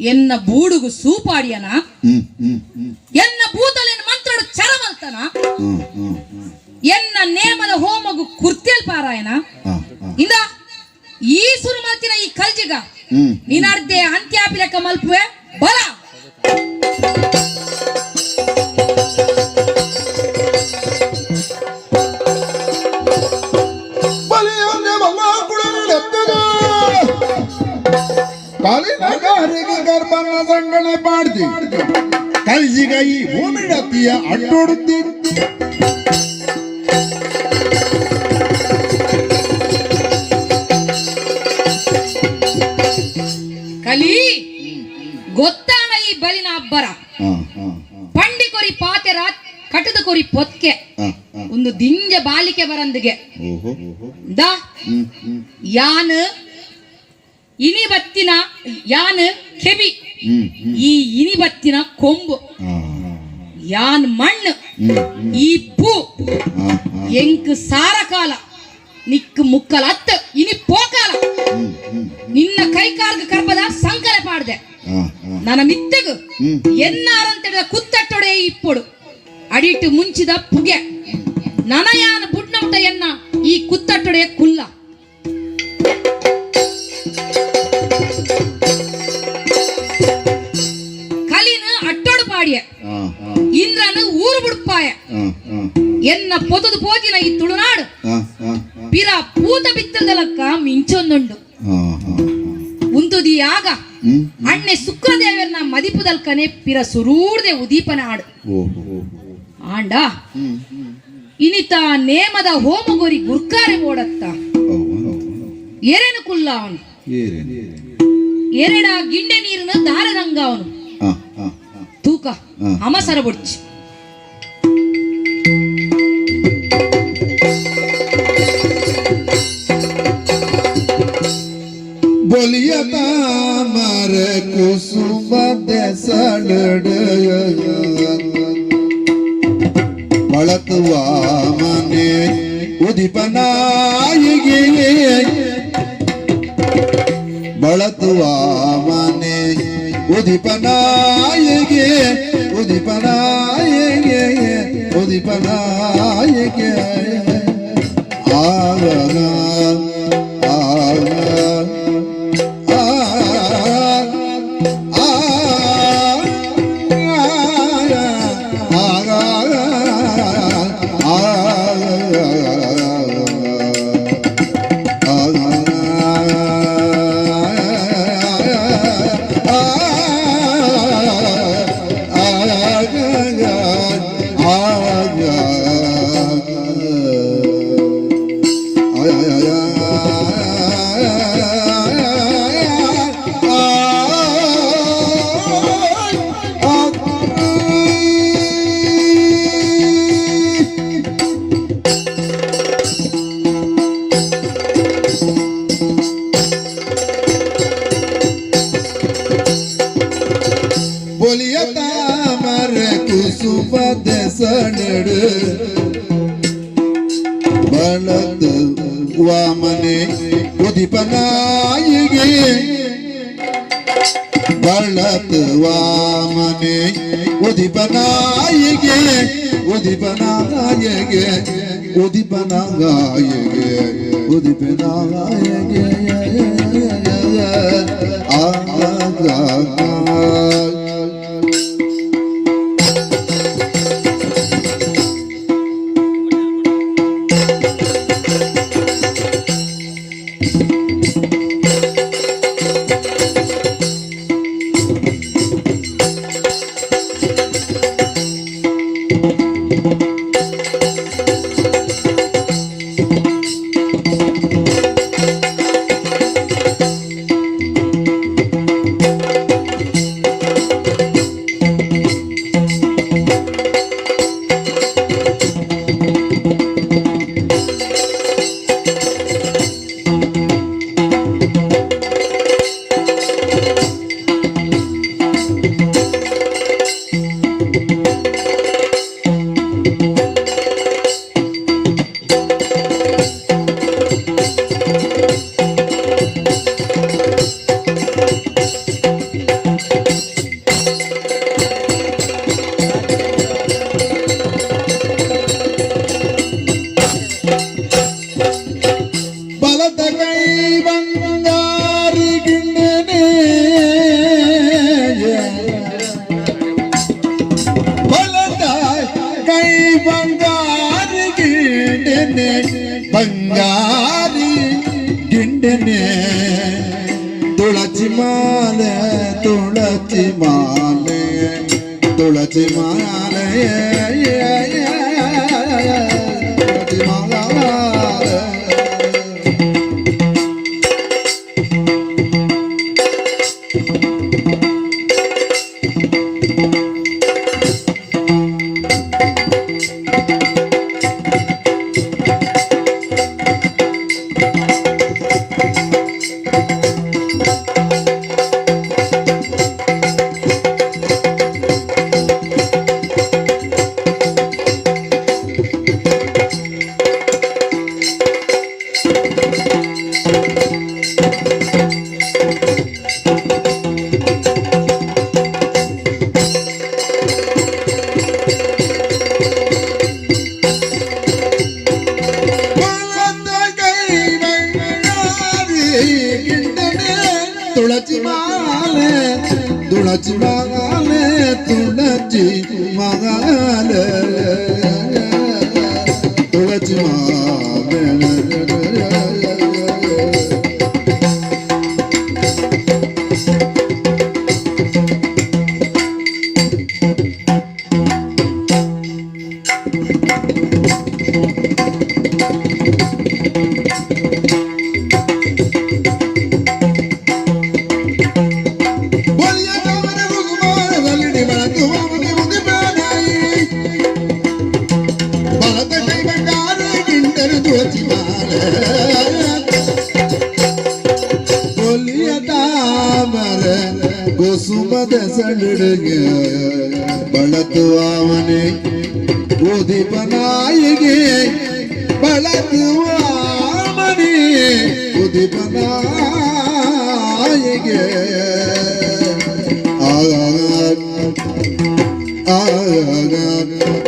ಎನ್ನ ಬೂಡುಗು ಸೂಪಾಡಿಯನ. ಹ್ಮ್ ಹ್ಮ್ ಹ್ಮ್. ಎನ್ನ ಭೂತಲೆನ ಮಂತ್ರಡು ಚರಮಲ್ತನ. ಹ್ಮ್ ಹ್ಮ್ ಹ್ಮ್. ಎನ್ನ ನೇಮದ ಹೋಮಗು ಕುರ್ತೆಲ್ ಪಾರಾಯಣ. ಆ ಆ. ಇಂದ ಈ ಸುರು ಮಲ್ತಿನ ಈ ಕಲ್ಜಿಗ. ಹ್ಮ್. ನೀನರ್ದೆ ಅಂತ್ಯಾಪಿಲಕ ಮಲ್ಪುವೆ ಬಲ. ಬಲಿಯೊಂದೆ ಮಲ್ಲಾಕುಳನೆತ್ತದ. ಕಾಲಿನ ಕಾರಿಗೆ ಗರ್ಭನ ಸಂಗಣೆ ಪಾಡ್ದಿ ಕಲ್ಜಿಗ ಈ ಭೂಮಿಡತಿಯ ಅಡ್ಡೊಡುತ್ತಿ. ಕಲಿ ಗೊತ್ತಾನ ಈ ಬಲಿನ ಅಬ್ಬರ. ಪಂಡಿ ಕೊರಿ ಪಾತೆರ ಕಟದ ಕೊರಿ ಪೊತ್ಕೆ. ಒಂದು ದಿಂಜ ಬಾಲಿಕೆ ಬರಂದಿಗೆ. ಓಹೋ. The hmm hmm. ಯಾನ್ ಇನಿ ಬತ್ತಿನ ಯಾನ್ ಕೆಬಿ. ಹ್ಮ್ ಹ್ಮ್. ಈ ಇನಿ ಬತ್ತಿನ ಕೊಂಬು. ಯಾನ್ ಮಣ್ಣು. ಹ್ಮ್ ಹ್ಮ್. ಈ ಪೂ. ಆ, ಆ. ಎಂಕ್ ಸಾರ ಕಾಲ ನಿಕ್ ಮುಕ್ಕಲ ಅತ್ತ ಇನಿ ಪೋಕಾಲ. ಹ್ಮ್ ಹ್ಮ್. ನಿನ್ನ ಕೈಕಾರ್ಗ ಕರ್ಪದ ಸಂಕಲೆ ಪಾಡ್ದೆ. ಆ, ಆ. ನನ್ನ ಮಿತ್ತಗು ಎನ್ನಾರಂತೆಡ ಕುತ್ತಟ್ಟೊಡೆ ಇಪ್ಪೊಡು ಅಡಿಟ್ಟು ಮುಂಚಿದ ಪುಗೆ ನನಯಾನ ಬುಡ್ನಮಟ ಎನ್ನ ಈ ಕುತ್ತಟ್ಟೊಡೆ ಕುಲ್ಲ. ಕಲಿನ ಅಟ್ಟೊಡು ಪಾಡಿಯ. ಆ, ಆ. ಇಂದ್ರನು ಊರು ಬುಡ್ಪಾಯ. ಆ, ಆ. ಎನ್ನ ಪೊತದು ಪೋತಿನ ಈ ತುಳುನಾಡು ಆ, ಆ. ಪಿರ ಪೂತ ಬಿತ್ತದಲಕ್ಕ ಮಿಂಚೊಂದುಂಡು. ಆ, ಆ. ಉಂತುದಿಯಾಗ ಹ್ಮ್. ಅಣ್ಣೆ ಶುಕ್ರದೇವರನ್ನ ಮದಿಪುದಲ್ಕನೆ ಪಿರ ಸುರೂರ್ದೆ ಉದೀಪನ ಆಡು. ಓಹೋ. ಆಂಡ ಹ್ಮ್ ಹ್ಮ್. ಇನಿತ ನೇಮದ ಹೋಮಗೋರಿ ಗುರ್ಕಾರೆ ಓಡತ್ತ. ಅವ್ವ. ಎರೆನು ಕುಲ್ಲ ಅವನು. ಏರೇನು? ಎರೆಡ ಗಿಂಡೆ ನೀರಿನ ದಾರದಂಗ ಅವನು. ಆ, ಆ, ಆ. ತೂಕ ಅಮಸರ ಬೊಡ್ಚಿ. ಬಲಿಯ ತಾಮರ ಕುಸುಮ ದೆಸಳಡ ಬಳತುವ ಮನೆ ಉದಿಪನಾಯಿಗೆ ಬಳತುವ ಮನೆ ಉದಿಪನಾಯಿಗೆ ಉದಿಪನಾಯಿಗೆ ಉದಿಪನಾಯಿಗೆ ಆಗ ಆಗ ಆ ಆ ಬೊಲಿಯ ತಾಮರ ಕುಸುಮ ದೆಸಣಡು ಬಳತು ವಾಮನೆ ಉದಿಪನಾಯಿಗೆ ಬಳತು ವಾಮನೆ ಉದಿಪನಾಯಿಗೆ ಉದಿಪನಾಯಿಗೆ ಉದಿಪನಾಯಿಗೆ ಉದಿಪನಾಯಿಗೆ ಆ ಆ. ತುಳಸಿ ಮಾಲೆ, ತುಳಸಿ ಮಾಲೆ, ತುಳಸಿ ಮಾಲೆ, ತುಳಸಿ ಮಾಲೆ. ಬಲದ ಕೈ ಬಂಗಾರಿ ಗಿಂಡನೆ, ತುಳಸಿ ಮಾಲೆ, ತುಳಸಿ ಮಾಲೆ, ತುಳಸಿ ಮಾಲೆ, ತುಳಸಿ ಮಾಲೆ. ಬಲಿಯ ತಾಮರೆ ಕುಸುಮಾರದಲ್ಲಿ ಬಳತು ವಾಮನೆ ಮುಗಿಬಾನಾಯಿ. ಬಲದ ಕೈ ಬಂಗಾರ ಗಿಂಡರು, ತುಳಸಿ ಮಾಲೆ. ಬಲಿಯ ತಾಮರೆ ಕುಸುಮದ ಸಡಗೆ ಬಳತು ವಾಮನೆ ಉದಿಪನಾಯಿಗೆ, ಬಳತು ವಾಮನೆ ಉದಿಪನಾಯಿಗೆ. ಆ ಆ ಆ.